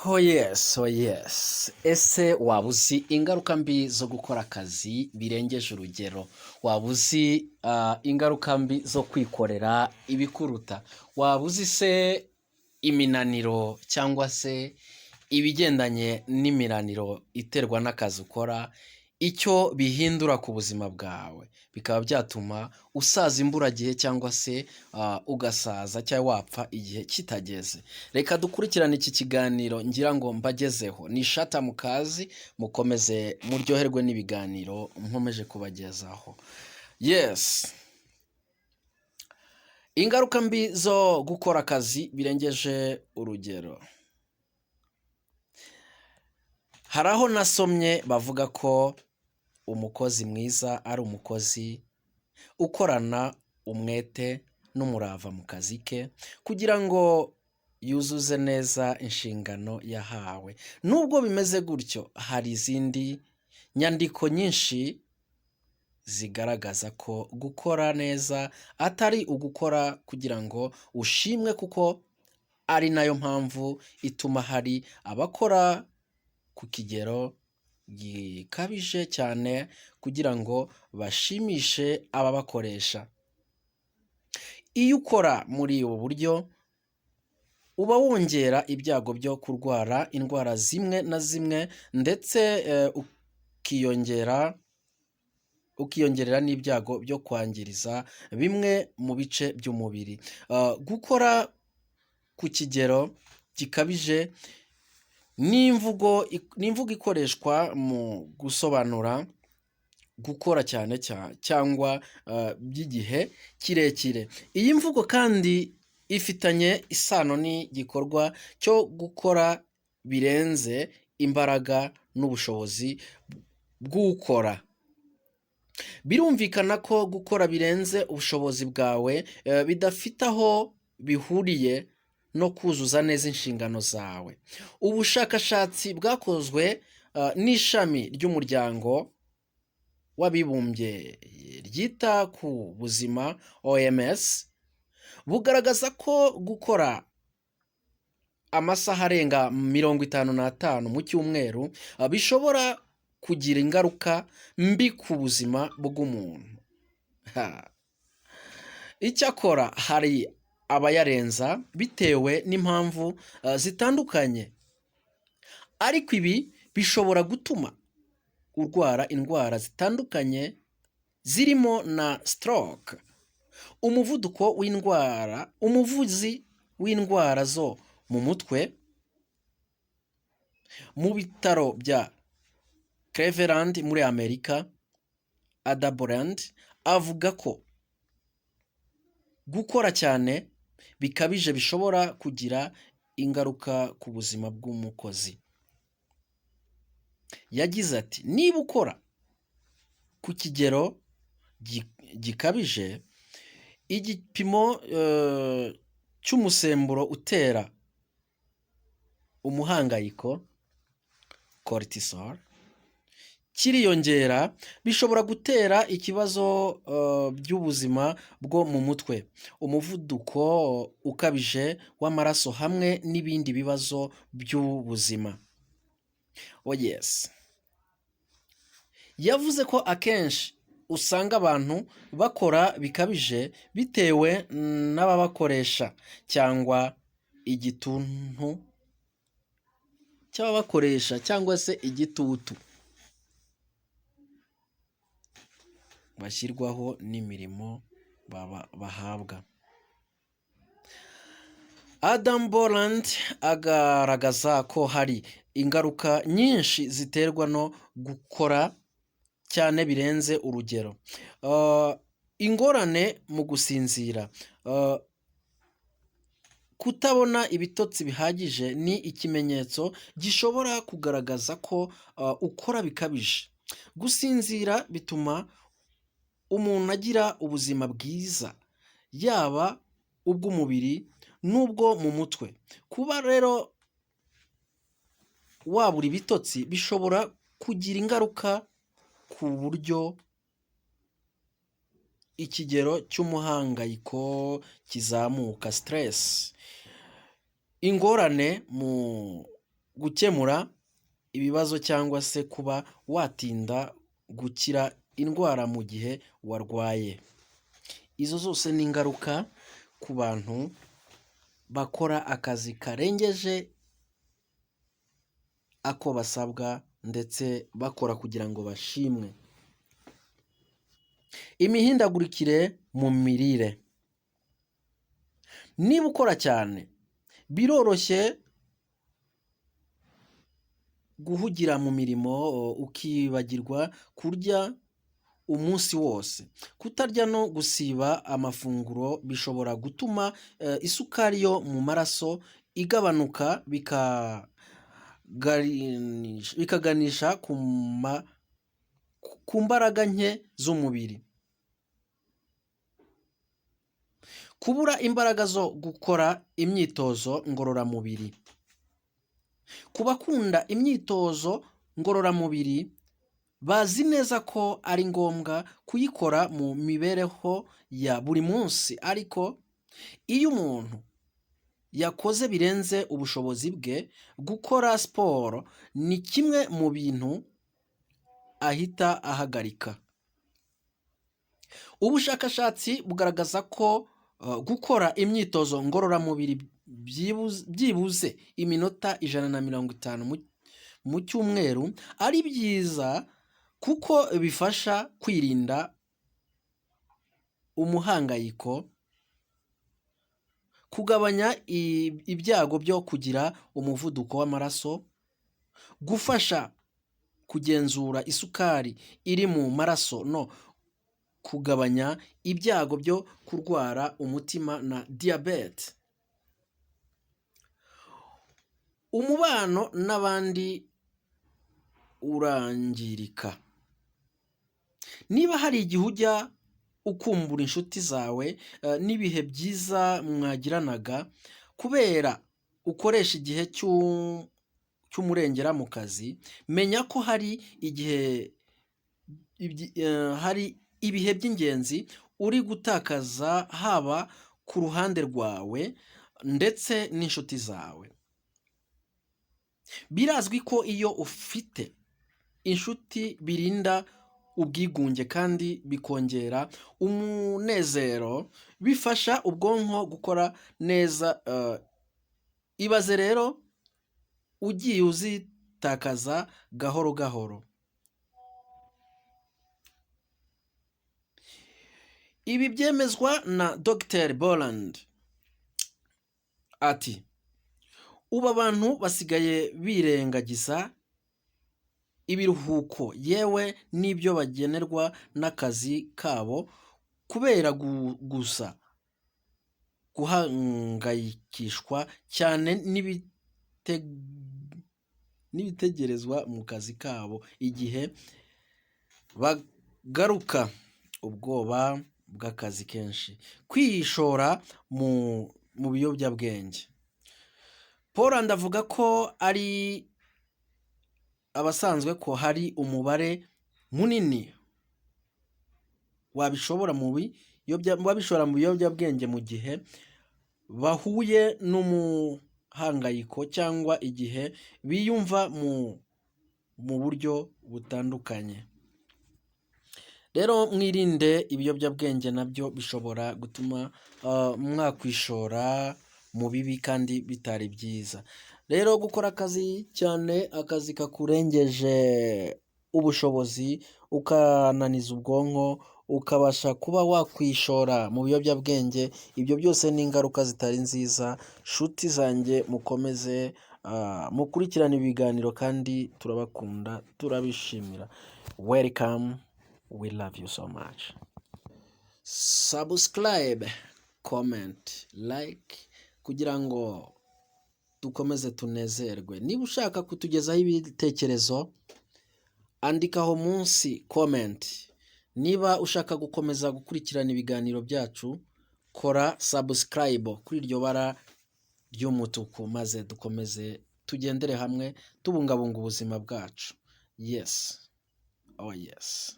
Oh yes, oh yes. Ese waba uzi ingaruka mbi zo gukora akazi birengeje urugero? Waba uzi ingaruka mbi zo kwikorera ibikuruta? Waba uzi se iminaniro cyangwa se ibigendanye n'iminaniro iterwa n'akazi ukora, icyo bihindura ku buzima bwawe? Bikaba byatuma usaza imburagihe cyangwa se ugasaza cyangwa wapfa igihe kitageze. Reka dukurikirane iki kiganiro ngira ngo mbagezeho. Ni Shata Mukazi, mukomeze muryoherwe n'ibiganiro nkomeje kubagezaho. Yes. Ingaruka mbi zo gukora akazi birengeje urugero. Hari aho nasomye bavuga ko umukozi mwiza ari umukozi ukorana umwete n'umurava mu kazi ke kugira ngo yuzuze neza inshingano yahawe. Nubwo bimeze gutyo, hari izindi nyandiko nyinshi zigaragaza ko gukora neza atari ugukora kugira ngo ushimwe kuko ari nayo mpamvu ituma hari abakora ku kigero gikabije cyane kugira ngo bashimishe ababakoresha. Iyo ukora muri ubu buryo uba wongera ibyago byo kurwara indwara zimwe na zimwe ndetse ukiyongera ukiyongerera n'ibyago byo kwangiriza bimwe mu bice by'umubiri. Gukora ku kigero gikabije ni imvugo ikoreshwa mu gusobanura gukora cyane cyangwa by'igihe kirekire. Iyi mvugo kandi ifitanye isano n'igikorwa cyo gukora birenze imbaraga n'ubushobozi bw'ukora. Birumvikana ko gukora birenze ubushobozi bwawe bidafite aho bihuriye no kuzuza neza inshingano zawe. Ubushakashatsi bwakozwe n'ishami ry'umuryango w'abibumbye ryita ku buzima OMS, bugaragaza ko gukora amasaha arenga 55 mu cyumweru bishobora kugira ingaruka mbi ku buzima bw'umuntu. Icyakora hari abayarenza bitewe n'impamvu zitandukanye, ariko ibi bishobora gutuma urwara indwara zitandukanye zirimo na stroke. Umuvuduko w'indwara, umuvuzi w'indwara zo mu mutwe mu bitaro bya Cleveland muri Amerika, Ada Boland, avuga ko gukora cyane bikabije bishobora kugira ingaruka ku buzima bw'umukozi. Yagize ati: "Niba ukora ku kigero gikabije, igipimo cy'umusemburo utera umuhangayiko cortisol kiriyongera, bishobora gutera ikibazo by'ubuzima bwo mu mutwe, umuvuduko ukabije w'amaraso hamwe n'ibindi bibazo by'ubuzima." Oh yes. Yavuze ko akenshi usanga abantu bakora bikabije bitewe n'ababakoresha cyangwa igituntu cy'ababakoresha cyangwa se igitutu bashyirwaho n'imirimo bahabwa. Adam Boland agaragaza ko hari ingaruka nyinshi ziterwa no gukora cyane birenze urugero. Ingorane mu gusinzira, kutabona ibitotsi bihagije ni ikimenyetso gishobora kugaragaza ko ukora bikabije. Gusinzira bituma umuntu agira ubuzima bwiza, yaba ubw'umubiri n'ubwo mu mutwe. Kuba rero wabura ibitotsi bishobora kugira ingaruka ku buryo ikigero cy'umuhangayiko kizamuka, stress. Ingorane mu Gukemura ibibazo cyangwa se kuba watinda gukira indwara mu gihe warwaye. Izo zose ni ingaruka ku bantu bakora akazi karengeje ako basabwa ndetse bakora kugira ngo bashimwe. Imihindagurikire mu mirire. Niba ukora cyane, biroroshye guhugira mu mirimo ukibagirwa kurya umunsi wose. Kutarya no gusiba amafunguro bishobora gutuma isukari yo mu maraso igabanuka, bikaganisha ku mbaraga nke z'umubiri. Kubura imbaraga zo gukora imyitozo ngororamubiri. Ku bakunda imyitozo ngororamubiri bazi neza ko ari ngombwa kuyikora mu mibereho ya buri munsi, ariko iyo umuntu yakoze birenze ubushobozi bwe, gukora siporo ni kimwe mu bintu ahita ahagarika. Ubushakashatsi bugaragaza ko gukora imyitozo ngororamubiri byibuze iminota 150 mu cyumweru ari byiza kuko bifasha kwirinda umuhangayiko, kugabanya ibyago byo kugira umuvuduko w'amaraso, gufasha kugenzura isukari iri mu maraso no kugabanya ibyago byo kurwara umutima na diyabete. Umubano n'abandi urangirika. Niba hari igihe ujya ukumbura inshuti zawe n'ibihe byiza mwagiranaga kubera ukoresha igihe cy'umurengera mu kazi, menya ko hari igihe hari ibihe by'ingenzi uri gutakaza haba ku ruhande rwawe ndetse n'inshuti zawe. Birazwi ko iyo ufite inshuti birinda ubwigunge kandi bikongera umunezero, bifasha ubwonko gukora neza. Ibaze rero ugiye uzitakaza gahoro gahoro. Ibi byemezwa na Dr Boland ati: "Ubu abantu basigaye birengagiza ibiruhuko yewe n'ibyo bagenerwa n'akazi kabo kubera gusa guhangayikishwa cyane n'ibitegerezwa mu kazi kabo igihe bagaruka, ubwoba bw'akazi kenshi, kwishora mu biyobyabwenge." Poland avuga ko ari abasanzwe ko hari umubare munini wabishobora mu biyobyabwenge mu gihe bahuye n'umuhangayiko cyangwa igihe biyumva mu buryo butandukanye. Rero mwirinde ibiyobyabwenge, nabyo bishobora gutuma mwakwishora mu bibi kandi bitari byiza. Rero gukora akazi cyane, akazi kakurengeje ubushobozi, ukananiza ubwonko, ukabasha kuba wakwishora mu biyobyabwenge, ibyo byose ni ingaruka zitari nziza. Nshuti zanjye, mukomeze mukurikirane ibiganiro kandi turabakunda, turabishimira. Welcome, we love you so much. Subscribe, comment, like kugira ngo dukomeze tunezerwe. Niba ushaka kutugezaho ibitekerezo, andikaho munsi comment. Niba ushaka gukomeza gukurikirana ibiganiro byacu, kora subscribe kuri iryo bara ry'umutuku maze dukomeze tugendere hamwe tubungabunga ubuzima bwacu. Yes, oh yes.